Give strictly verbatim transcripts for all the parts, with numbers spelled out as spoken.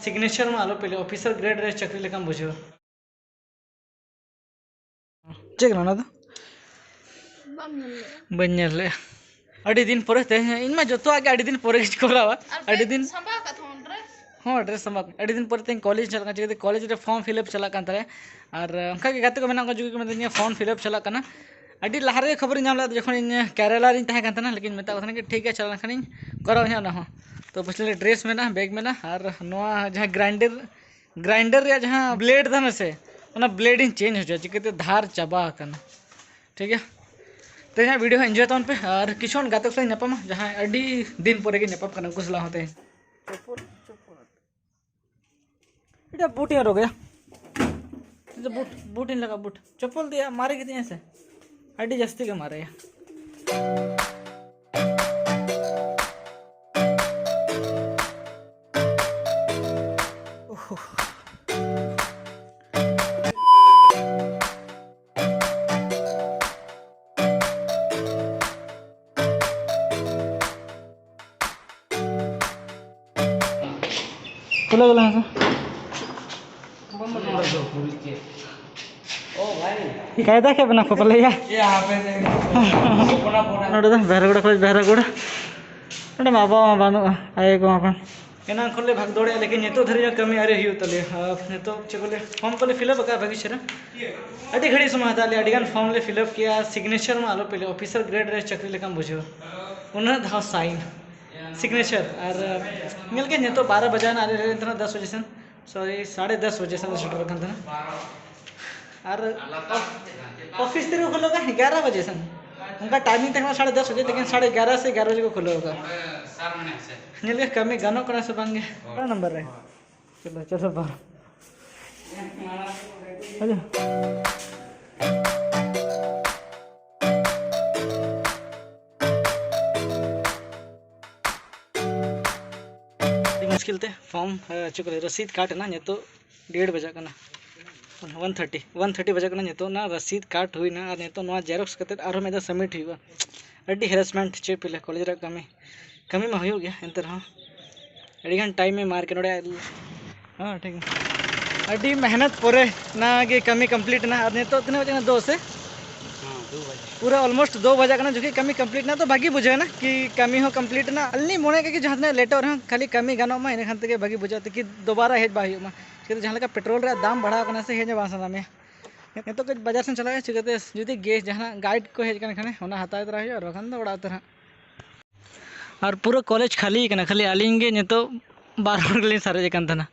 Signature ᱢᱟ ᱟᱞᱚ ᱯᱮ ᱞᱟᱹᱭᱟ, ᱚᱯᱷᱤᱥᱟᱨ ᱜᱨᱮᱰ ᱨᱮ ᱪᱟᱹᱠᱨᱤ ᱞᱮᱠᱟᱢ ᱵᱩᱡᱷᱟᱹᱣᱟ᱾ ᱪᱮᱫ ᱠᱟᱱᱟ ᱚᱱᱟ ᱫᱚ? ᱵᱟᱢ ᱧᱮᱞ ᱞᱮᱫᱟ? ᱵᱟᱹᱧ ᱧᱮᱞ ᱞᱮᱫᱼᱟ᱾ ᱟᱹᱰᱤ ᱫᱤᱱ ᱯᱚᱨᱮ ᱛᱮᱦᱮᱧ, ᱤᱧ ᱢᱟ ᱡᱚᱛᱚᱣᱟᱜ ᱜᱮ ᱟᱹᱰᱤ ᱫᱤᱱ ᱯᱚᱨᱮ ᱜᱤᱧ ᱠᱚᱨᱟᱣᱟ᱾ ᱟᱨ ᱟᱹᱰᱤ ᱵᱮᱜᱽ ᱫᱤᱱ ᱥᱟᱢᱵᱟᱣ ᱟᱠᱟᱫ ᱛᱟᱢᱟᱢ ᱰᱨᱮᱥ? ᱦᱚᱸ, ᱰᱨᱮᱥ ᱥᱟᱢᱵᱟᱣ᱾ ᱟᱹᱰᱤ ᱫᱤᱱ ᱯᱚᱨᱮ ᱛᱮᱦᱮᱧ ᱠᱚᱞᱮᱡᱽ ᱪᱟᱞᱟᱜ ᱠᱟᱱᱟ, ᱪᱤᱠᱟᱹᱛᱮ ᱠᱚᱞᱮᱡᱽ ᱨᱮ ᱯᱷᱚᱨᱢ ᱯᱷᱤᱞᱟᱯ ᱪᱟᱞᱟᱜ ᱠᱟᱱ ᱛᱟᱞᱮᱭᱟ᱾ ᱟᱨ, ᱟᱸ, ᱚᱱᱠᱟ ᱜᱮ ᱜᱟᱛᱮ ᱠᱚ ᱢᱮᱱᱟᱜ ᱠᱚᱣᱟ, ᱡᱩᱜᱤ ᱠᱚ ᱢᱮᱛᱟᱹᱧᱟ ᱯᱷᱚᱨᱢ ᱯᱷᱤᱞᱟᱯ ᱪᱟᱞᱟᱜ ᱠᱟᱱᱟ᱾ ᱟᱹᱰᱤ ᱞᱟᱦᱟ ᱨᱮᱜᱮ ᱠᱷᱚᱵᱚᱨᱤᱧ ᱧᱟᱢ ᱞᱮᱫᱟ, ᱡᱚᱠᱷᱚᱱ ᱤᱧ ᱠᱮᱨᱟᱞᱟ ᱨᱤᱧ ᱛᱟᱦᱮᱸ ᱠᱟᱱ ᱛᱟᱦᱮᱱᱟ, ᱞᱮᱠᱤᱱ ᱢᱮᱛᱟᱜ ᱠᱚ ᱛᱟᱦᱮᱱᱟ ᱠᱤ, "ᱴᱷᱤᱠ ᱜᱮᱭᱟ, ᱪᱟᱞᱟᱣ ᱞᱮᱱᱠᱷᱟᱱᱤᱧ ᱠᱚᱨᱟᱣ ᱤᱧ ᱦᱟᱸᱜ ᱚᱱᱟ ᱦᱚᱸ᱾" ᱛᱚ ᱯᱟᱪᱷᱮ ᱰᱨᱮᱥ ᱢᱮᱱᱟᱜᱼᱟ, ᱵᱮᱜᱽ ᱢᱮᱱᱟᱜᱼᱟ, ᱟᱨ ᱱᱚᱣᱟ ᱡᱟᱦᱟᱸ ᱜᱨᱟᱭᱱᱰᱟᱨ, ᱜᱨᱟᱭᱱᱰᱟᱨ ᱨᱮᱭᱟᱜ ᱡᱟᱦᱟᱸ ᱵᱞᱮᱰ ᱛᱟᱦᱮᱱᱟ ᱥᱮ, ᱚᱱᱟ ᱵᱞᱮᱰ ᱤᱧ ᱪᱮᱧᱡᱽ ᱦᱚᱪᱚᱭᱟ, ᱪᱤᱠᱟᱹᱛᱮ ᱫᱷᱟᱨ ᱪᱟᱵᱟ ᱟᱠᱟᱱᱟ᱾ ᱴᱷᱤᱠ ᱜᱮᱭᱟ, ᱛᱮᱦᱮᱧᱟᱜ ᱵᱷᱤᱰᱤᱭᱳ ᱦᱟᱸᱜ ᱤᱱᱡᱚᱭ ᱛᱟᱵᱚᱱ ᱯᱮ, ᱟᱨ ᱠᱤᱪᱷᱩ ᱜᱟᱱ ᱜᱟᱛᱮ ᱠᱚ ᱥᱟᱞᱟᱜ ᱤᱧ ᱧᱟᱯᱟᱢᱟ, ᱡᱟᱦᱟᱸᱭ ᱟᱹᱰᱤ ᱫᱤᱱ ᱯᱚᱨᱮ ᱜᱮ ᱧᱟᱯᱟᱢ ᱠᱟᱱᱟ, ᱩᱱᱠᱩ ᱥᱟᱞᱟᱜ ᱦᱚᱸ ᱛᱮᱦᱮᱧ᱾ ᱪᱚᱯᱚᱞ, ᱪᱚᱯᱚᱞ᱾ ᱮᱴᱟ ᱵᱩᱴ ᱤᱧ ᱦᱚᱨᱚᱜᱟ᱾ ᱵᱩᱴ, ᱵᱩᱴ ᱤᱧ ᱞᱟᱜᱟ, ᱵᱩᱴ᱾ ᱪᱚᱯᱚᱞ ᱫᱚᱭᱟ ᱢᱟᱨᱮ ᱜᱮᱛᱤᱧᱟ ᱥᱮ, ᱟᱹᱰᱤ ᱡᱟᱹᱥᱛᱤ ᱜᱮ ᱢᱟᱨᱮᱭᱟ᱾ ᱳᱦᱳ᱾ ᱠᱷᱩᱞᱟᱹᱣ ᱜᱮᱞᱟ ᱦᱮᱸᱥᱮ᱾ ᱠᱟᱭᱫᱟ ᱠᱮᱫ ᱵᱮᱱᱟ ᱠᱚ ᱯᱟᱞᱮᱭᱟ᱾ ᱱᱚᱰᱮ ᱫᱚ ᱵᱮᱦᱨᱟᱜᱩᱲᱟ ᱠᱷᱚᱱ ᱵᱮᱦᱨᱟᱜᱩᱲᱟ᱾ ᱱᱚᱰᱮ ᱢᱟ ᱟᱵᱚ ᱢᱟ ᱵᱟᱹᱱᱩᱜᱼᱟ, ᱟᱭᱳ ᱠᱚ ᱢᱟ ᱵᱟᱝ᱾ ᱮᱱᱟᱝ ᱠᱷᱚᱱ ᱞᱮ ᱵᱷᱟᱜᱽ ᱫᱚᱲᱮᱭᱟ, ᱞᱮᱠᱤᱱ ᱱᱤᱛᱚᱜ ᱫᱷᱟᱹᱨᱤᱡ ᱦᱚᱸ ᱠᱟᱹᱢᱤ ᱟᱹᱣᱨᱤ ᱦᱩᱭᱩᱜ ᱛᱟᱞᱮᱭᱟ᱾ ᱟᱨ ᱱᱤᱛᱚᱜ ᱪᱮᱫ ᱠᱚ ᱞᱟᱹᱭᱟ, ᱯᱷᱚᱨᱢ ᱠᱚᱞᱮ ᱯᱷᱤᱞᱟᱯ ᱟᱠᱟᱫᱼᱟ ᱵᱷᱟᱹᱜᱤ ᱪᱮᱦᱨᱟ᱾ ᱟᱹᱰᱤ ᱜᱷᱟᱹᱲᱤᱡ ᱥᱚᱢᱚᱭ ᱦᱟᱛᱟᱣ ᱞᱮᱭᱟ, ᱟᱹᱰᱤ ᱜᱟᱱ ᱯᱷᱚᱨᱢ ᱞᱮ ᱯᱷᱤᱞᱟᱯ ᱠᱮᱜᱼᱟ, ᱥᱤᱜᱽᱱᱮᱪᱟᱨ ᱢᱟ ᱟᱞᱚ ᱯᱮ ᱞᱟᱹᱭᱟ, ᱚᱯᱷᱤᱥᱟᱨ ᱜᱨᱮᱰ ᱨᱮ ᱪᱟᱹᱠᱨᱤ ᱞᱮᱠᱟᱢ ᱵᱩᱡᱷᱟᱹᱣᱟ᱾ ᱩᱱᱟᱹᱜ ᱫᱷᱟᱣ ᱥᱟᱭᱤᱱ, ᱥᱤᱜᱽᱱᱮᱪᱟᱨ᱾ ᱟᱨ ᱧᱮᱞ ᱠᱮᱫ ᱱᱤᱛᱚᱜ ᱵᱟᱨᱚ ᱵᱟᱡᱟᱣ ᱮᱱᱟ, ᱟᱞᱮ ᱞᱮ ᱛᱟᱦᱮᱱᱟ ᱫᱚᱥ ᱵᱟᱡᱮ ᱥᱮᱱ, ᱥᱚᱨᱤ, ᱥᱟᱲᱮ ᱫᱚᱥ ᱵᱟᱡᱮ ᱥᱮᱱ ᱞᱮ ᱥᱮᱴᱮᱨ ᱟᱠᱟᱱ ᱛᱟᱦᱮᱱᱟ᱾ ᱟᱨ ᱚᱯᱷᱤᱥ ᱛᱤᱨᱮ ᱠᱚ ᱠᱷᱩᱞᱟᱹᱣ ᱠᱟᱜᱼᱟ? ᱮᱜᱟᱨᱚ ᱵᱟᱡᱮ ᱥᱮᱱ᱾ ᱚᱱᱠᱟ ᱴᱟᱭᱢᱤᱝ ᱛᱟᱦᱮᱸ ᱠᱟᱱᱟ ᱥᱟᱲᱮ ᱫᱚᱥ ᱵᱟᱡᱮ, ᱞᱮᱠᱤᱱ ᱥᱟᱲᱮ ᱮᱜᱟᱨᱚ ᱥᱮ ᱮᱜᱟᱨᱚ ᱵᱟᱡᱮ ᱠᱚ ᱠᱷᱩᱞᱟᱹᱣ ᱠᱟᱜᱼᱟ᱾ ᱧᱮᱞ ᱜᱮ ᱠᱟᱹᱢᱤ ᱜᱟᱱᱚᱜ ᱠᱟᱱᱟ ᱥᱮ ᱵᱟᱝ ᱜᱮ᱾ ᱚᱠᱟ ᱱᱟᱢᱵᱟᱨ ᱨᱮ? ᱪᱚᱞᱚ, ᱪᱚᱞᱚ, ᱵᱟᱨ᱾ ᱟᱪᱪᱷᱟ᱾ ᱟᱹᱰᱤ ᱢᱩᱥᱠᱤᱞ ᱛᱮ ᱯᱷᱚᱨᱢ, ᱮ, ᱪᱮᱫ ᱠᱚ ᱞᱟᱹᱭᱟ, ᱨᱚᱥᱤᱫ ᱠᱟᱴ ᱮᱱᱟ᱾ ᱱᱤᱛᱚᱜ ᱰᱮᱲ ᱵᱟᱡᱟᱜ ᱠᱟᱱᱟ, ᱚᱣᱟᱱ ᱛᱷᱟᱨᱴᱤ, ᱚᱣᱟᱱ ᱛᱷᱟᱨᱴᱤ ᱵᱟᱡᱟᱜ ᱠᱟᱱᱟ᱾ ᱱᱤᱛᱚᱜ ᱚᱱᱟ ᱨᱚᱥᱤᱫ ᱠᱟᱴ ᱦᱩᱭᱱᱟ ᱟᱨ ᱱᱤᱛᱚᱜ ᱱᱚᱣᱟ ᱡᱮᱨᱚᱠᱥ ᱠᱟᱛᱮᱫ ᱟᱨᱦᱚᱸ ᱢᱤᱫ ᱫᱷᱟᱣ ᱥᱟᱵᱢᱤᱴ ᱦᱩᱭᱩᱜᱼᱟ᱾ ᱟᱹᱰᱤ ᱦᱮᱨᱮᱥᱢᱮᱱᱴ ᱪᱮᱫ ᱯᱮ ᱞᱟᱹᱭᱟ, ᱠᱚᱞᱮᱡᱽ ᱨᱮᱭᱟᱜ ᱠᱟᱹᱢᱤ, ᱠᱟᱹᱢᱤ ᱢᱟ ᱦᱩᱭᱩᱜ ᱜᱮᱭᱟ, ᱮᱱᱛᱮ ᱨᱮᱦᱚᱸ ᱟᱹᱰᱤᱜᱟᱱ ᱴᱟᱭᱤᱢ ᱮ ᱢᱟᱨ ᱠᱮᱫ ᱱᱚᱰᱮ᱾ ᱦᱮᱸ, ᱴᱷᱤᱠ ᱜᱮᱭᱟ᱾ ᱟᱹᱰᱤ ᱢᱮᱦᱱᱚᱛ ᱯᱚᱨᱮ ᱱᱟ ᱜᱮ ᱠᱟᱹᱢᱤ complete ᱮᱱᱟ᱾ ᱟᱨ ᱱᱤᱛᱚᱜ ᱛᱤᱱᱟᱹᱜ ᱵᱟᱡᱮ ᱠᱟᱱᱟ? ᱫᱚᱥ ᱥᱮ? ᱦᱮᱸ, ᱫᱩ ᱵᱟᱡᱮ᱾ ᱯᱩᱨᱟᱹ almost ᱫᱩ ᱵᱟᱡᱟᱜ ᱠᱟᱱᱟ᱾ ᱡᱚᱠᱷᱚᱱ ᱠᱟᱹᱢᱤ complete ᱮᱱᱟ ᱛᱚ ᱵᱷᱟᱹᱜᱤ ᱵᱩᱡᱷᱟᱹᱣ ᱮᱱᱟ ᱠᱤ ᱠᱟᱹᱢᱤ ᱦᱚᱸ complete ᱮᱱᱟ᱾ ᱟᱹᱞᱤᱧ ᱞᱤᱧ ᱢᱚᱱᱮ ᱠᱟᱜ ᱠᱤ ᱡᱟᱦᱟᱸ ᱛᱤᱱᱟᱹᱜ ᱞᱮᱴᱚᱜ ᱨᱮᱦᱚᱸ ᱠᱷᱟᱹᱞᱤ ᱠᱟᱹᱢᱤ ᱜᱟᱱᱚᱜ ᱢᱟ, ᱤᱱᱟᱹ ᱠᱷᱟᱱ ᱛᱮᱜᱮ ᱵᱷᱟᱹᱜᱤ ᱵᱩᱡᱷᱟᱹᱜᱼᱟ, ᱛᱟᱠᱤ ᱫᱚᱵᱟᱨᱟ ᱦᱮᱡ ᱵᱟᱝ ᱦᱩᱭᱩᱜ ᱢᱟ᱾ ᱪᱤᱠᱟᱹᱛᱮ ᱡᱟᱦᱟᱸ ᱞᱮᱠᱟ petrol ᱨᱮᱭᱟᱜ ᱫᱟᱢ ᱵᱟᱲᱦᱟᱣ ᱠᱟᱱᱟ ᱥᱮ, ᱦᱮᱡ ᱦᱚᱸ ᱵᱟᱝ ᱥᱟᱱᱟ ᱢᱮᱭᱟ᱾ ᱱᱤᱛᱚᱜ ᱠᱟᱹᱡ ᱵᱟᱡᱟᱨ ᱥᱮᱱ ᱪᱟᱞᱟᱜ ᱦᱩᱭᱩᱜᱼᱟ, ᱪᱤᱠᱟᱹᱛᱮ ᱡᱩᱫᱤ ᱜᱮᱥ ᱡᱟᱦᱟᱱᱟᱜ guide ᱠᱚ ᱦᱮᱡ ᱟᱠᱟᱱ ᱠᱷᱟᱱ ᱚᱱᱟ ᱦᱟᱛᱟᱣ ᱛᱚᱨᱟ ᱦᱩᱭᱩᱜᱼᱟ, ᱟᱨ ᱵᱟᱠᱷᱟᱱ ᱫᱚ ᱚᱲᱟᱜ ᱩᱛᱟᱹᱨ ᱦᱟᱸᱜ᱾ ᱟᱨ ᱯᱩᱨᱟᱹ ᱠᱚᱞᱮᱡᱽ ᱠᱷᱟᱹᱞᱤ ᱠᱟᱱᱟ, ᱠᱷᱟᱹᱞᱤ ᱟᱹᱞᱤᱧ ᱜᱮ ᱱᱤᱛᱚᱜ ᱵᱟᱨ ᱦᱚᱲ ᱜᱮᱞᱤᱧ ᱥᱟᱨᱮᱡ ᱟᱠᱟᱱ ᱛᱟᱦᱮᱱᱟ᱾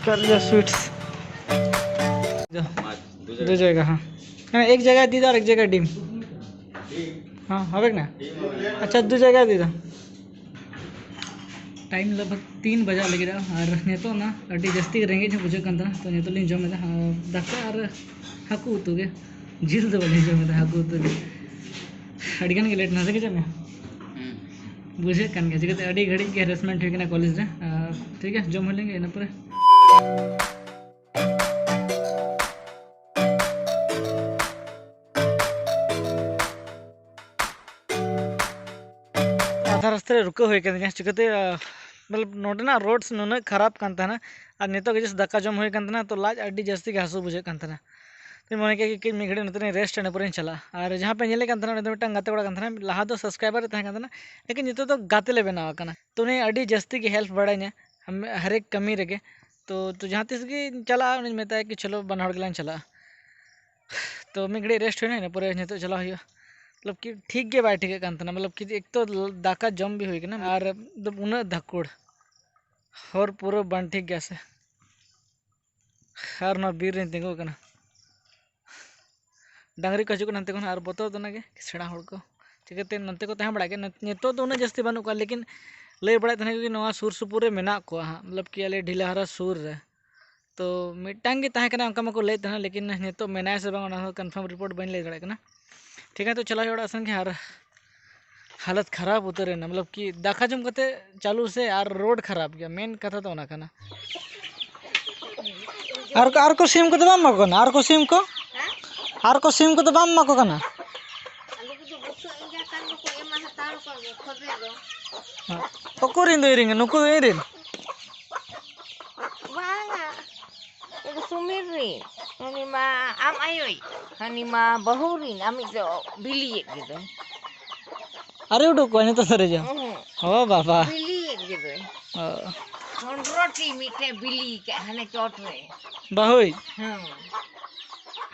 ᱠᱟᱞᱤᱭᱟ ᱥᱩᱭᱤᱴᱥ। ᱫᱩ ᱡᱟᱭᱜᱟ, ᱦᱮᱸ, ᱮᱠ ᱡᱟᱭᱜᱟ ᱫᱤᱫᱟ ᱟᱨ ᱮᱠ ᱡᱟᱭᱜᱟ ᱰᱤᱢ। ᱦᱮᱸ, ᱦᱚᱵᱮ ᱠᱟᱱᱟ? ᱟᱪᱪᱷᱟ, ᱫᱩ ᱡᱟᱭᱜᱟ ᱫᱤᱫᱟ। ᱴᱟᱭᱤᱢ ᱞᱟᱜᱽ ᱵᱷᱟᱜᱽ ᱛᱤᱱ ᱵᱟᱡᱟᱜ ᱞᱟᱹᱜᱤᱫ ᱟᱨ ᱱᱤᱛᱚᱜ ᱱᱟ ᱟᱹᱰᱤ ᱡᱟᱹᱥᱛᱤ ᱨᱮᱸᱜᱮᱡ ᱦᱚᱸ ᱵᱩᱡᱷᱟᱹᱜ ᱠᱟᱱ ᱛᱟᱦᱮᱱᱟ, ᱛᱚ ᱱᱤᱛᱚᱜ ᱞᱤᱧ ᱡᱚᱢ ᱮᱫᱟ, ᱟᱨ ᱫᱟᱠᱟ ᱟᱨ ᱦᱟᱹᱠᱩ ᱩᱛᱩ ᱜᱮ, ᱡᱤᱞ ᱫᱚ ᱵᱟᱹᱞᱤᱧ ᱡᱚᱢ ᱮᱫᱟ, ᱦᱟᱹᱠᱩ ᱩᱛᱩ ᱜᱮ᱾ ᱟᱹᱰᱤ ᱜᱟᱱ ᱜᱮ ᱞᱮᱴ ᱱᱟ ᱥᱮ ᱪᱮᱫ ᱢᱮ? ᱦᱩᱸ᱾ ᱵᱩᱡᱷᱟᱹᱜ ᱠᱟᱱ ᱜᱮᱭᱟ, ᱪᱤᱠᱟᱹᱛᱮ ᱟᱹᱰᱤ ᱜᱷᱟᱹᱲᱤᱡ ᱜᱮ ᱦᱮᱨᱮᱥᱢᱮᱱᱴ ᱦᱩᱭ ᱠᱟᱱᱟ ᱠᱚᱞᱮᱡᱽ ᱨᱮ᱾ ᱟᱨ ᱴᱷᱤᱠ ᱜᱮᱭᱟ, ᱡᱚᱢ ᱦᱩᱭ ᱞᱮᱱ ᱜᱮ, ᱤᱱᱟᱹ ᱯᱚᱨᱮ ᱟᱫᱷᱟ ᱨᱟᱥᱛᱟ ᱨᱮ ᱨᱩᱠᱟᱹ ᱦᱩᱭ ᱠᱟᱱ ᱛᱤᱧᱟ, ᱪᱤᱠᱟᱹᱛᱮ, ᱟᱸ, ᱢᱚᱛᱞᱚᱵ, ᱱᱚᱰᱮᱱᱟᱜ ᱨᱳᱰᱥ ᱱᱩᱱᱟᱹᱜ ᱠᱷᱟᱨᱟᱯ ᱠᱟᱱ ᱛᱟᱦᱮᱱᱟ, ᱟᱨ ᱱᱤᱛᱚᱜ ᱜᱮ just ᱫᱟᱠᱟ ᱡᱚᱢ ᱦᱩᱭ ᱠᱟᱱ ᱛᱟᱦᱮᱱᱟ, ᱛᱚ ᱞᱟᱡ ᱟᱹᱰᱤ ᱡᱟᱹᱥᱛᱤ ᱜᱮ ᱦᱟᱹᱥᱩ ᱵᱩᱡᱷᱟᱹᱜ ᱠᱟᱱ ᱛᱟᱦᱮᱱᱟ᱾ ᱛᱚᱧ ᱢᱚᱱᱮ ᱠᱮᱫ ᱜᱮ ᱠᱟᱹᱡ ᱢᱤᱫ ᱜᱷᱟᱹᱲᱤᱡ ᱱᱚᱛᱮ ᱨᱮᱧ ᱨᱮᱥᱴ, ᱤᱱᱟᱹ ᱯᱚᱨᱮᱧ ᱪᱟᱞᱟᱜᱼᱟ᱾ ᱟᱨ ᱡᱟᱦᱟᱸ ᱯᱮ ᱧᱮᱞᱮ ᱠᱟᱱ ᱛᱟᱦᱮᱱᱟ, ᱩᱱᱤ ᱫᱚ ᱢᱤᱫᱴᱟᱝ ᱜᱟᱛᱮ ᱠᱚᱲᱟ ᱠᱟᱱ ᱛᱟᱦᱮᱱᱟ, ᱞᱟᱦᱟ ᱫᱚ ᱥᱟᱵᱥᱠᱨᱟᱭᱵᱟᱨ ᱮ ᱛᱟᱦᱮᱸ ᱠᱟᱱ ᱛᱟᱦᱮᱱᱟ, ᱞᱮᱠᱤᱱ ᱱᱤᱛᱚᱜ ᱫᱚ ᱜᱟᱛᱮ ᱞᱮ ᱵᱮᱱᱟᱣ ᱟᱠᱟᱱᱟ᱾ ᱛᱚ ᱩᱱᱤ ᱟᱹᱰᱤ ᱡᱟᱹᱥᱛᱤ ᱜᱮ ᱦᱮᱞᱯ ᱵᱟᱲᱟᱧᱟ ᱦᱟᱢ-, ᱦᱟᱨᱮᱠ ᱠᱟᱹᱢᱤ ᱨᱮᱜᱮ᱾ ᱛᱚ, ᱛᱚ ᱡᱟᱦᱟᱸ ᱛᱤᱥ ᱜᱮᱧ ᱪᱟᱞᱟᱜᱼᱟ, ᱩᱱᱤᱧ ᱢᱮᱛᱟᱭᱟ ᱠᱤ, "ᱪᱚᱞᱚ, ᱵᱟᱱᱟ ᱦᱚᱲ ᱜᱮᱞᱟᱝ ᱪᱟᱞᱟᱜᱼᱟ᱾" ᱛᱚ ᱢᱤᱫ ᱜᱷᱟᱹᱲᱤᱡ ᱨᱮᱥᱴ ᱦᱩᱭᱱᱟ, ᱤᱱᱟᱹ ᱯᱚᱨᱮ ᱱᱤᱛᱚᱜ ᱪᱟᱞᱟᱣ ᱦᱩᱭᱩᱜᱼᱟ᱾ ᱢᱚᱛᱞᱚᱵ ᱠᱤ ᱴᱷᱤᱠ ᱜᱮ ᱵᱟᱭ ᱴᱷᱤᱠᱟᱹᱜ ᱠᱟᱱ ᱛᱟᱦᱮᱱᱟ, ᱢᱚᱛᱞᱚᱵ ᱠᱤ ᱮᱠ ᱛᱚ ᱫᱟᱠᱟ ᱡᱚᱢ ᱵᱤ ᱦᱩᱭ ᱠᱟᱱᱟ ᱟᱨ ᱩᱱᱟᱹᱜ ᱫᱷᱟᱠᱩᱲ, ᱦᱚᱨ ᱯᱩᱨᱟᱹ ᱵᱟᱝ ᱴᱷᱤᱠ ᱜᱮᱭᱟ ᱥᱮ᱾ ᱟᱨ ᱱᱚᱣᱟ ᱵᱤᱨ ᱨᱮᱧ ᱛᱤᱸᱜᱩ ᱟᱠᱟᱱᱟ, ᱰᱟᱝᱨᱤ ᱠᱚ ᱦᱤᱡᱩᱜ ᱠᱟᱱᱟ ᱦᱟᱱᱛᱮ ᱠᱷᱚᱱ, ᱟᱨ ᱵᱚᱛᱚᱨ ᱫᱚ ᱚᱱᱟᱜᱮ ᱥᱮᱬᱟ ᱦᱚᱲ ᱠᱚ ᱪᱤᱠᱟᱹᱛᱮ ᱱᱚᱛᱮ ᱠᱚ ᱛᱟᱦᱮᱸ ᱵᱟᱲᱟᱜ ᱜᱮᱭᱟ᱾ ᱱᱤᱛ-, ᱱᱤᱛᱚᱜ ᱫᱚ ᱩᱱᱟᱹᱜ ᱡᱟᱹᱥᱛᱤ ᱵᱟᱹᱱᱩᱜ ᱠᱚᱣᱟ, ᱞᱮᱠᱤᱱ ᱞᱟᱹᱭ ᱵᱟᱲᱟᱭᱮᱫ ᱛᱟᱦᱮᱱᱟ ᱠᱤ ᱱᱚᱣᱟ ᱥᱩᱨ ᱥᱩᱯᱩᱨ ᱨᱮ ᱢᱮᱱᱟᱜ ᱠᱚᱣᱟ ᱦᱟᱸᱜ, ᱢᱚᱛᱞᱚᱵ ᱠᱤ ᱟᱞᱮ ᱰᱷᱤᱞᱟᱹᱦᱟᱨᱟ ᱥᱩᱨ ᱨᱮ᱾ ᱛᱚ ᱢᱤᱫᱴᱟᱝ ᱜᱮ ᱛᱟᱦᱮᱸ ᱠᱟᱱᱟ, ᱚᱱᱠᱟ ᱢᱟᱠᱚ ᱞᱟᱹᱭᱮᱫ ᱛᱟᱦᱮᱱᱟ, ᱞᱮᱠᱤᱱ ᱱᱤᱛᱚᱜ ᱢᱮᱱᱟᱭᱟ ᱥᱮ ᱵᱟᱝ, ᱚᱱᱟ ᱦᱚᱸ ᱠᱚᱱᱯᱷᱟᱨᱢ ᱨᱤᱯᱳᱨᱴ ᱵᱟᱹᱧ ᱞᱟᱹᱭ ᱫᱟᱲᱮᱭᱟᱜ ᱠᱟᱱᱟ᱾ ᱴᱷᱤᱠ ᱜᱮᱭᱟ, ᱛᱚ ᱪᱟᱞᱟᱣ ᱦᱩᱭᱩᱜᱼᱟ ᱚᱲᱟᱜ ᱥᱮᱱ ᱜᱮ᱾ ᱟᱨ ᱦᱟᱞᱚᱛ ᱠᱷᱟᱨᱟᱯ ᱩᱛᱟᱹᱨ ᱮᱱᱟ, ᱢᱚᱛᱞᱚᱵ ᱠᱤ ᱫᱟᱠᱟ ᱡᱚᱢ ᱠᱟᱛᱮ ᱪᱟᱹᱞᱩ ᱥᱮ ᱟᱨ ᱨᱳᱰ ᱠᱷᱟᱨᱟᱯ ᱜᱮᱭᱟ, ᱢᱮᱱ ᱠᱟᱛᱷᱟ ᱫᱚ ᱚᱱᱟ ᱠᱟᱱᱟ᱾ ᱟᱨ ᱠᱚ, ᱟᱨ ᱠᱚ ᱥᱤᱢ ᱠᱚᱫᱚ ᱵᱟᱢ ᱮᱢᱟ ᱠᱚ ᱠᱟᱱᱟ? ᱟᱨ ᱠᱚ ᱥᱤᱢ ᱠᱚ, ᱟᱨ ᱠᱚ ᱥᱤᱢ ᱠᱚᱫᱚ ᱵᱟᱢ ᱮᱢᱟ ᱠᱚ ᱠᱟᱱᱟ? ᱥᱩ ᱮᱸᱜᱟᱛᱟᱱ ᱫᱚᱠᱚ ᱮᱢᱟ ᱦᱟᱛᱟᱲ ᱠᱚᱜᱮ ᱠᱷᱚᱫᱮ ᱫᱚ᱾ ᱚᱠᱚᱨᱤᱱ ᱫᱚ ᱤᱧ ᱨᱮᱱ? ᱱᱩᱠᱩ ᱫᱚ ᱤᱧ ᱨᱮᱱ? ᱵᱟᱝᱟ, ᱤᱧ ᱫᱚ ᱥᱩᱢᱤᱨ ᱨᱤᱱ᱾ ᱦᱟᱹᱱᱤ ᱢᱟ ᱟᱢ ᱟᱭᱳᱭ, ᱦᱟᱹᱱᱤ ᱢᱟ ᱵᱟᱹᱦᱩ ᱨᱤᱱ, ᱟᱢᱤᱡ ᱫᱚ ᱵᱤᱞᱤᱭᱮᱫ ᱜᱮ ᱫᱚᱭ᱾ ᱟᱨᱮ ᱩᱰᱩᱠ ᱠᱚᱣᱟ ᱱᱤᱛᱚᱜ ᱥᱟᱹᱨᱤ ᱡᱚ? ᱚᱦᱚᱸ᱾ ᱚ ᱵᱟᱵᱟ᱾ ᱵᱤᱞᱤᱭᱮᱫ ᱜᱮ ᱫᱚᱭ᱾ ᱚ᱾ ᱯᱚᱱᱨᱚ ᱴᱤ ᱢᱤᱫᱴᱮᱡ ᱵᱤᱞᱤ ᱠᱟᱜ ᱦᱟᱱᱮ ᱪᱚᱴ ᱨᱮ᱾ ᱵᱟᱹᱦᱩᱭ? ᱦᱮᱸ᱾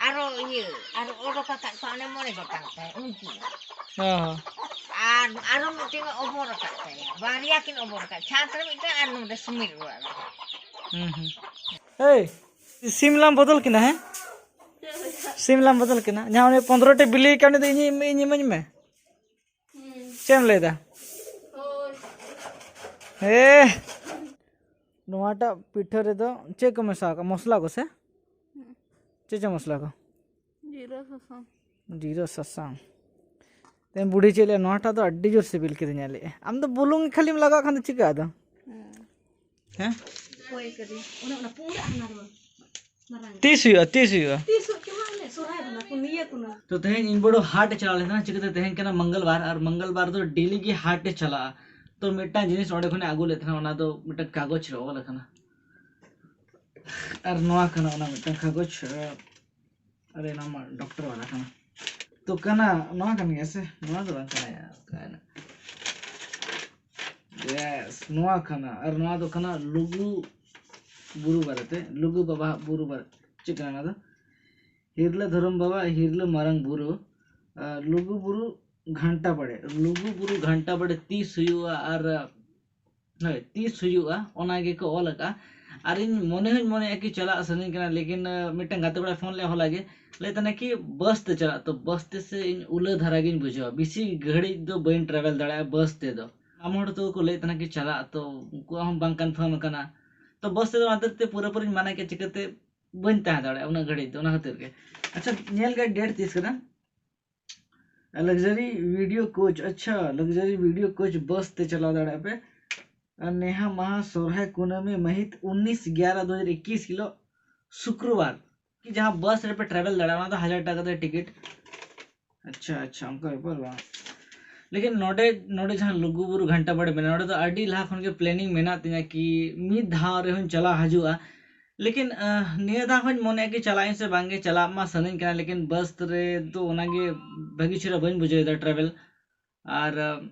ᱟᱨᱚ ᱤᱭᱟᱹ, ᱟᱨᱚ ᱚᱰᱚᱠ ᱟᱠᱟᱫ ᱠᱚᱣᱟ ᱚᱱᱮ ᱢᱚᱬᱮ ᱜᱚᱴᱟᱝ ᱛᱟᱭ ᱩᱱᱠᱩ᱾ ᱚ ᱦᱚᱸ᱾ ᱟᱨ ᱟᱨᱚ ᱢᱤᱫᱴᱮᱱ ᱚᱵᱚᱨ ᱟᱠᱟᱫ ᱛᱟᱭᱟ, ᱵᱟᱨᱭᱟ ᱠᱤᱱ ᱚᱵᱚᱨ ᱟᱠᱟᱫ, ᱪᱷᱟᱛ ᱨᱮ ᱢᱤᱫᱴᱮᱱ ᱟᱨ ᱱᱚᱰᱮ ᱥᱩᱢᱤᱨ ᱚᱲᱟᱜ ᱨᱮ᱾ ᱦᱩᱸ ᱦᱩᱸ᱾ ᱮᱭ, ᱥᱤᱢ ᱞᱟᱝ ᱵᱚᱫᱚᱞ ᱠᱤᱱᱟ, ᱦᱮᱸ? ᱥᱤᱢ ᱞᱟᱝ ᱵᱚᱫᱚᱞ ᱠᱤᱱᱟ᱾ ᱡᱟᱦᱟᱸ ᱩᱱᱤ ᱯᱚᱱᱨᱚ ᱴᱤ ᱵᱤᱞᱤ ᱠᱟᱱ ᱩᱱᱤ ᱫᱚ ᱤᱧ, ᱤᱧ ᱤᱢᱟᱹᱧ ᱢᱮ᱾ ᱦᱩᱸ᱾ ᱪᱮᱫ ᱮᱢ ᱞᱟᱹᱭᱫᱟ? ᱦᱳᱭ᱾ ᱦᱮᱸ᱾ ᱱᱚᱣᱟᱴᱟᱜ ᱯᱤᱴᱷᱟᱹ ᱨᱮᱫᱚ ᱪᱮᱫ ᱠᱚ ᱢᱮᱥᱟ ᱟᱠᱟᱜᱼᱟ? ᱢᱚᱥᱞᱟ ᱠᱚ ᱥᱮ? ᱦᱩᱸ᱾ ᱪᱮᱫ ᱪᱮᱫ ᱢᱚᱥᱞᱟ ᱠᱚ? ᱡᱤᱨᱟᱹ ᱥᱟᱥᱟᱝ᱾ ᱡᱤᱨᱟᱹ ᱥᱟᱥᱟᱝ᱾ ᱛᱮ ᱵᱩᱰᱷᱤ ᱪᱮᱫ ᱞᱟᱹᱭᱟ, ᱱᱚᱣᱟᱴᱟᱜ ᱫᱚ ᱟᱹᱰᱤ ᱡᱳᱨ ᱥᱤᱵᱤᱞ ᱠᱤᱫᱤᱧᱟ ᱞᱟᱹᱭᱮᱜᱼᱟ᱾ ᱟᱢ ᱫᱚ ᱵᱩᱞᱩᱝ ᱠᱷᱟᱹᱞᱤᱢ ᱞᱟᱜᱟᱣ ᱠᱷᱟᱱ ᱫᱚ ᱪᱤᱠᱟᱹᱜᱼᱟ ᱟᱫᱚ? ᱦᱩᱸ᱾ ᱦᱮᱸ? ᱚᱠᱚᱭ ᱠᱟᱹᱫᱟᱹᱧ? ᱚᱱᱮ ᱚᱱᱟ ᱯᱩᱸᱰᱟᱜ ᱦᱟᱱᱟ ᱫᱚ ᱵᱟᱝ? ᱢᱟᱨᱟᱝ᱾ ᱛᱤᱥ ᱦᱩᱭᱩᱜᱼᱟ? ᱛᱤᱥ ᱦᱩᱭᱩᱜᱼᱟ? ᱛᱤᱥ ᱦᱚᱸ ᱪᱚ ᱦᱟᱸᱜ ᱞᱮ ᱥᱚᱨᱦᱟᱭ ᱵᱚᱸᱜᱟ ᱠᱚ ᱱᱤᱭᱟᱹ ᱠᱚ ᱱᱟ᱾ ᱛᱚ ᱛᱮᱦᱮᱧ ᱤᱧ ᱵᱚᱲᱚ ᱦᱟᱴ ᱮ ᱪᱟᱞᱟᱣ ᱞᱮᱱ ᱛᱟᱦᱮᱱᱟ, ᱪᱤᱠᱟᱹᱛᱮ ᱛᱮᱦᱮᱧ ᱠᱟᱱᱟ ᱢᱚᱝᱜᱚᱞᱵᱟᱨ ᱟᱨ ᱢᱚᱝᱜᱚᱞᱵᱟᱨ ᱫᱚ ᱰᱮᱞᱤ ᱜᱮ ᱦᱟᱴ ᱮ ᱪᱟᱞᱟᱜᱼᱟ᱾ ᱛᱚ ᱢᱤᱫᱴᱟᱝ ᱡᱤᱱᱤᱥ ᱚᱸᱰᱮ ᱠᱷᱚᱱᱮ ᱟᱹᱜᱩ ᱞᱮᱫ ᱛᱟᱦᱮᱱᱟ, ᱚᱱᱟ ᱫᱚ ᱢᱤᱫᱴᱟᱝ ᱠᱟᱜᱚᱡᱽ ᱨᱮ ᱚᱞ ᱟᱠᱟᱱᱟ᱾ ᱟᱨ ᱱᱚᱣᱟ ᱠᱟᱱᱟ ᱚᱱᱟ ᱢᱤᱫᱴᱟᱝ ᱠᱟᱜᱚᱡᱽ, ᱟᱨ ᱟᱨᱮ, ᱱᱚᱣᱟ ᱢᱟ ᱰᱚᱠᱴᱚᱨ ᱵᱟᱞᱟ ᱠᱟᱱᱟ᱾ ᱛᱚ ᱠᱟᱱᱟ, ᱱᱚᱣᱟ ᱠᱟᱱ ᱜᱮᱭᱟ ᱥᱮ? ᱱᱚᱣᱟ ᱫᱚ ᱵᱟᱝ ᱠᱟᱱᱟ ᱭᱟ, ᱚᱠᱟᱭᱮᱱᱟ? ᱭᱮᱥ, ᱱᱚᱣᱟ ᱠᱟᱱᱟ᱾ ᱟᱨ ᱱᱚᱣᱟ ᱫᱚ ᱠᱟᱱᱟ ᱞᱩᱜᱩ ᱵᱩᱨᱩ ᱵᱟᱨᱮᱛᱮ, ᱞᱩᱜᱩ ᱵᱟᱵᱟᱣᱟᱜ ᱵᱩᱨᱩ ᱵᱟᱨᱮ, ᱪᱮᱫ ᱠᱟᱱᱟ ᱱᱚᱣᱟ ᱫᱚ? ᱦᱤᱨᱞᱟᱹ ᱫᱷᱚᱨᱚᱢ ᱵᱟᱵᱟ, ᱦᱤᱨᱞᱟᱹ ᱢᱟᱨᱟᱝ ᱵᱩᱨᱩ, ᱟᱨ ᱞᱩᱜᱩ ᱵᱩᱨᱩ ᱜᱷᱟᱱᱴᱟ ᱵᱟᱲᱮ, ᱞᱩᱜᱩ ᱵᱩᱨᱩ ᱜᱷᱟᱱᱴᱟ ᱵᱟᱲᱮ ᱛᱤᱥ ᱦᱩᱭᱩᱜᱼᱟ ᱟᱨ ᱦᱳᱭ, ᱛᱤᱥ ᱦᱩᱭᱩᱜᱼᱟ, ᱚᱱᱟ ᱜᱮᱠᱚ ᱚᱞ ᱟᱠᱟᱫᱼᱟ᱾ ᱟᱨ ᱤᱧ ᱢᱚᱱᱮ ᱦᱚᱸᱧ ᱢᱚᱱᱮᱭᱟ ᱠᱤ ᱪᱟᱞᱟᱜ ᱥᱟᱱᱟᱧ ᱠᱟᱱᱟ, ᱞᱮᱠᱤᱱ, ᱟᱸ, ᱢᱤᱫᱴᱟᱝ ᱜᱟᱛᱮ ᱠᱚᱲᱟᱭ ᱯᱷᱳᱱ ᱞᱮᱫᱼᱟ ᱦᱚᱞᱟ ᱜᱮ, ᱞᱟᱹᱭ ᱛᱟᱦᱮᱱᱟ ᱠᱤ ᱵᱟᱥ ᱛᱮ ᱪᱟᱞᱟᱜ, ᱛᱚ ᱵᱟᱥ ᱛᱮ ᱥᱮ ᱤᱧ ᱩᱞᱟᱹ ᱫᱷᱟᱨᱟ ᱜᱤᱧ ᱵᱩᱡᱷᱟᱹᱣᱟ, ᱵᱮᱥᱤ ᱜᱷᱟᱹᱲᱤᱡ ᱫᱚ ᱵᱟᱹᱧ ᱴᱨᱟᱵᱷᱮᱞ ᱫᱟᱲᱮᱭᱟᱜᱼᱟ ᱵᱟᱥ ᱛᱮᱫᱚ᱾ ᱟᱢ ᱦᱚᱲ ᱛᱚ ᱠᱚ ᱞᱟᱹᱭᱮᱫ ᱛᱟᱦᱮᱱᱟ ᱠᱤ ᱪᱟᱞᱟᱜ, ᱛᱚ ᱩᱱᱠᱩᱣᱟᱜ ᱦᱚᱸ ᱵᱟᱝ ᱠᱚᱱᱯᱷᱟᱨᱢ ᱟᱠᱟᱱᱟ᱾ ᱛᱚ ᱵᱟᱥ ᱛᱮᱫᱚ ᱚᱱᱟ ᱠᱷᱟᱹᱛᱤᱨ ᱛᱮ ᱯᱩᱨᱟᱹᱯᱩᱨᱤᱧ ᱢᱟᱱᱟ ᱠᱮᱫ, ᱪᱤᱠᱟᱹᱛᱮ ᱵᱟᱹᱧ ᱛᱟᱦᱮᱸ ᱫᱟᱲᱮᱭᱟᱜᱼᱟ ᱩᱱᱟᱹᱜ ᱜᱷᱟᱹᱲᱤᱡ ᱫᱚ, ᱚᱱᱟ ᱠᱷᱟᱹᱛᱤᱨ ᱜᱮ᱾ ᱟᱪᱪᱷᱟ, ᱧᱮᱞ ᱜᱮ ᱰᱮᱴ ᱛᱤᱥ ᱠᱟᱱᱟ᱾ ᱞᱟᱠᱡᱟᱨᱤ ᱵᱷᱤᱰᱤᱭᱳ ᱠᱳᱪ, ᱟᱪᱪᱷᱟ, ᱞᱟᱠᱡᱟᱨᱤ ᱵᱷᱤᱰᱤᱭᱳ ᱠᱳᱪ ᱵᱟᱥ ᱛᱮ ᱪᱟᱞᱟᱣ ᱫᱟᱲᱮᱭᱟᱜᱼᱟ ᱯᱮ᱾ ᱟᱨ ᱱᱮᱦᱟ ᱢᱟᱦᱟ ᱥᱚᱨᱦᱟᱭ ᱠᱩᱱᱟᱹᱢᱤ ᱢᱟᱹᱦᱤᱛ ᱩᱱᱤᱥ ᱜᱭᱟᱨᱟ ᱫᱩ ᱦᱟᱡᱟᱨ ᱤᱠᱤᱥ ᱦᱤᱞᱳᱜ ᱥᱩᱠᱨᱚᱵᱟᱨ ᱠᱤ ᱡᱟᱦᱟᱸ ᱵᱟᱥ ᱨᱮᱯᱮ ᱴᱨᱟᱵᱷᱮᱞ ᱫᱟᱲᱮᱭᱟᱜᱼᱟ, ᱚᱱᱟ ᱫᱚ ᱦᱟᱡᱟᱨ ᱴᱟᱠᱟ ᱠᱟᱛᱮ ᱴᱤᱠᱤᱴ᱾ ᱟᱪᱪᱷᱟ, ᱟᱪᱪᱷᱟ, ᱚᱱᱠᱟ ᱵᱮᱯᱟᱨ ᱵᱟᱝ᱾ ᱞᱮᱠᱤᱱ ᱱᱚᱰᱮ, ᱱᱚᱰᱮ ᱡᱟᱦᱟᱸ ᱞᱩᱜᱩᱵᱩᱨᱩ ᱜᱷᱟᱱᱴᱟ ᱵᱟᱲᱮ ᱢᱮᱱᱟᱜᱼᱟ, ᱱᱚᱰᱮ ᱫᱚ ᱟᱹᱰᱤ ᱞᱟᱦᱟ ᱠᱷᱚᱱ ᱜᱮ planning ᱢᱮᱱᱟᱜ ᱛᱤᱧᱟᱹ ᱠᱤ ᱢᱤᱫ ᱫᱷᱟᱣ ᱨᱮᱦᱚᱸᱧ ᱪᱟᱞᱟᱣ ᱦᱤᱡᱩᱜᱼᱟ᱾ ᱞᱮᱠᱤᱱ, ᱟᱸ, ᱱᱤᱭᱟᱹ ᱫᱷᱟᱣ ᱦᱚᱸᱧ ᱢᱚᱱᱮᱭᱟ ᱠᱤ ᱪᱟᱞᱟᱜ ᱟᱹᱧ ᱥᱮ ᱵᱟᱝ ᱜᱮ, ᱪᱟᱞᱟᱜ ᱢᱟ ᱥᱟᱱᱟᱧ ᱠᱟᱱᱟ, ᱞᱮᱠᱤᱱ ᱵᱟᱥ ᱨᱮ ᱫᱚ ᱚᱱᱟᱜᱮ ᱵᱷᱟᱹᱜᱤ ᱪᱮᱦᱨᱟ ᱵᱟᱹᱧ ᱵᱩᱡᱷᱟᱹᱣ ᱮᱫᱟ travel᱾ ᱟᱨ, ᱟᱸ,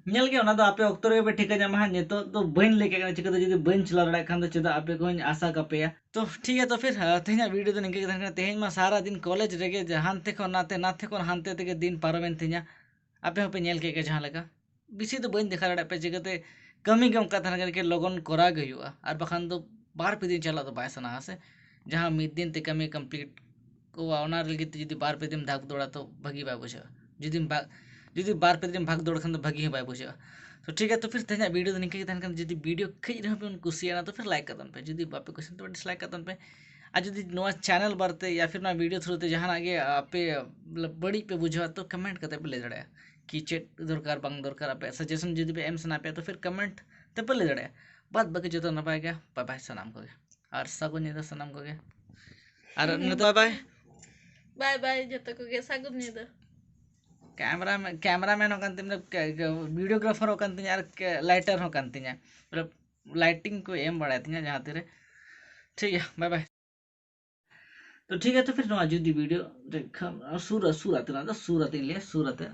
ᱧᱮᱞ ᱜᱮ, ᱚᱱᱟ ᱫᱚ ᱟᱯᱮ ᱚᱠᱛᱚ ᱨᱮᱜᱮ ᱯᱮ ᱴᱷᱤᱠᱟᱹ ᱧᱟᱢᱟ ᱦᱟᱸᱜ᱾ ᱱᱤᱛᱚᱜ ᱫᱚ ᱵᱟᱹᱧ ᱞᱟᱹᱭ ᱠᱟᱜ ᱠᱟᱱᱟ, ᱪᱤᱠᱟᱹᱛᱮ ᱡᱩᱫᱤ ᱵᱟᱹᱧ ᱪᱟᱞᱟᱣ ᱫᱟᱲᱮᱭᱟᱜ ᱠᱷᱟᱱ ᱫᱚ ᱪᱮᱫᱟᱜ ᱟᱯᱮ ᱠᱚᱧ ᱟᱥᱟ ᱠᱟᱯᱮᱭᱟ᱾ ᱛᱚ ᱴᱷᱤᱠ ᱜᱮᱭᱟ, ᱛᱚ ᱯᱷᱤᱨ, ᱟᱸ, ᱛᱮᱦᱮᱧᱟᱜ video ᱫᱚ ᱱᱤᱝᱠᱟᱹ ᱜᱮ ᱛᱟᱦᱮᱱ ᱠᱟᱱᱟ᱾ ᱛᱮᱦᱮᱧ ᱢᱟ ᱥᱟᱨᱟ ᱫᱤᱱ college ᱨᱮᱜᱮ ᱡᱟ ᱦᱟᱱᱛᱮ ᱠᱷᱚᱱ ᱱᱟᱛᱮ, ᱱᱟᱛᱮ ᱠᱷᱚᱱ ᱦᱟᱱᱛᱮ ᱛᱮᱜᱮ ᱫᱤᱱ ᱯᱟᱨᱚᱢᱮᱱ ᱛᱤᱧᱟ᱾ ᱟᱯᱮ ᱦᱚᱸᱯᱮ ᱧᱮᱞ ᱠᱮᱫ ᱜᱮᱭᱟ ᱡᱟᱦᱟᱸ ᱞᱮᱠᱟ᱾ ᱵᱮᱥᱤ ᱫᱚ ᱵᱟᱹᱧ ᱫᱮᱠᱷᱟᱣ ᱫᱟᱲᱮᱭᱟᱜ ᱯᱮ, ᱪᱤᱠᱟᱹᱛᱮ ᱠᱟᱹᱢᱤ ᱜᱮ ᱚᱱᱠᱟ ᱛᱟᱦᱮᱱ ᱠᱟᱱᱟ ᱠᱤ ᱞᱚᱜᱚᱱ ᱠᱚᱨᱟᱣ ᱜᱮ ᱦᱩᱭᱩᱜᱼᱟ, ᱟᱨ ᱵᱟᱠᱷᱟᱱ ᱫᱚ ᱵᱟᱨ ᱯᱮ ᱫᱤᱱ ᱪᱟᱞᱟᱜ ᱫᱚ ᱵᱟᱭ ᱥᱟᱱᱟᱣᱟ ᱥᱮ᱾ ᱡᱟᱦᱟᱸ ᱢᱤᱫ ᱫᱤᱱ ᱛᱮ ᱠᱟᱹᱢᱤ complete ᱠᱚᱜᱼᱟ, ᱚᱱᱟ ᱞᱟᱹᱜᱤᱫ ᱛᱮ ᱡᱩᱫᱤ ᱵᱟᱨ ᱯᱮ ᱫᱤᱱ ᱵᱷᱟᱜᱽ ᱫᱚᱲᱟ ᱛᱚ ᱵᱷᱟᱹᱜᱤ ᱵᱟᱭ ᱵᱩᱡᱷᱟᱹᱜᱼᱟ᱾ ᱡᱩᱫᱤᱢ ᱵᱷᱟᱜᱽ, ᱡᱩᱫᱤ ᱵᱟᱨ ᱯᱮ ᱫᱤᱱ ᱵᱷᱟᱜᱽ ᱫᱚᱲ ᱠᱷᱟᱱ ᱫᱚ ᱵᱷᱟᱹᱜᱤ ᱦᱚᱸ ᱵᱟᱭ ᱵᱩᱡᱷᱟᱹᱜᱼᱟ᱾ ᱛᱚ ᱴᱷᱤᱠ ᱜᱮᱭᱟ, ᱛᱚ ᱯᱷᱤᱨ ᱛᱮᱦᱮᱧᱟᱜ video ᱫᱚ ᱱᱤᱝᱠᱟᱹ ᱜᱮ ᱛᱟᱦᱮᱱ ᱠᱟᱱᱟ᱾ ᱡᱩᱫᱤ video ᱠᱟᱹᱡ ᱨᱮᱦᱚᱸ ᱯᱮ ᱠᱩᱥᱤᱭᱟᱜᱼᱟ ᱛᱚ ᱯᱷᱤᱨ like ᱠᱟᱜ ᱛᱟᱵᱚᱱ ᱯᱮ, ᱡᱩᱫᱤ ᱵᱟᱯᱮ ᱠᱩᱥᱤᱭᱟᱜᱼᱟ ᱛᱚ dislike ᱠᱟᱜ ᱛᱟᱵᱚᱱ ᱯᱮ᱾ ᱟᱨ ᱡᱩᱫᱤ ᱱᱚᱣᱟ channel ᱵᱟᱨᱮᱛᱮ ᱭᱟ ᱯᱷᱤᱨ ᱱᱚᱣᱟ video through ᱛᱮ ᱡᱟᱦᱟᱱᱟᱜ ᱜᱮ ᱟᱯᱮ ᱵᱟᱹᱲᱤᱡ ᱯᱮ ᱵᱩᱡᱷᱟᱹᱣᱟ ᱛᱚ comment ᱠᱟᱛᱮ ᱯᱮ ᱞᱟᱹᱭ ᱫᱟᱲᱮᱭᱟᱜᱼᱟ ᱠᱤ ᱪᱮᱫ ᱫᱚᱨᱠᱟᱨ ᱵᱟᱝ ᱫᱚᱨᱠᱟᱨ, ᱟᱯᱮ suggestion ᱡᱩᱫᱤ ᱯᱮ ᱮᱢ ᱥᱟᱱᱟ ᱯᱮᱭᱟ ᱛᱚ ᱯᱷᱤᱨ comment ᱛᱮᱯᱮ ᱞᱟᱹᱭ ᱫᱟᱲᱮᱭᱟᱜᱼᱟ᱾ ᱵᱟᱫ ᱵᱟᱹᱠᱤ ᱡᱚᱛᱚ ᱱᱟᱯᱟᱭ ᱜᱮᱭᱟ᱾ Bye bye ᱥᱟᱱᱟᱢ ᱠᱚᱜᱮ, ᱟᱨ ᱥᱟᱹᱜᱩᱱ ᱧᱤᱫᱟᱹ ᱥᱟᱱᱟᱢ ᱠᱚᱜᱮ᱾ ᱟᱨ ᱱᱤᱛᱚᱜ bye bye᱾ Bye bye ᱡᱚᱛᱚ ᱠᱚᱜᱮ, ᱥᱟᱹᱜᱩᱱ ᱧᱤᱫᱟᱹ᱾ Camera man, camera man ᱦᱚᱸ ᱠᱟᱱ ᱛᱤᱧᱟ, videographer ᱦᱚᱸ ᱠᱟᱱ ᱛᱤᱧᱟ, ᱟᱨ lighter ᱦᱚᱸ ᱠᱟᱱ ᱛᱤᱧᱟ, ᱢᱚᱛᱞᱚᱵ lighting ᱠᱚ ᱮᱢ ᱵᱟᱲᱟᱭ ᱛᱤᱧᱟ ᱡᱟᱦᱟᱸ ᱛᱤᱨᱮ᱾ ᱴᱷᱤᱠ ᱜᱮᱭᱟ, bye bye᱾ ᱛᱚ ᱴᱷᱤᱠ ᱜᱮᱭᱟ, ᱛᱚ ᱯᱷᱤᱨ ᱱᱚᱣᱟ ᱡᱩᱫᱤ video ᱨᱮ ᱠᱷᱟᱱ ᱥᱩᱨ, ᱥᱩᱨ ᱟᱛᱮ, ᱱᱚᱣᱟ ᱫᱚ ᱥᱩᱨ ᱟᱛᱮ ᱤᱧ ᱞᱟᱹᱭᱟ, ᱥᱩᱨ ᱟᱛᱮ᱾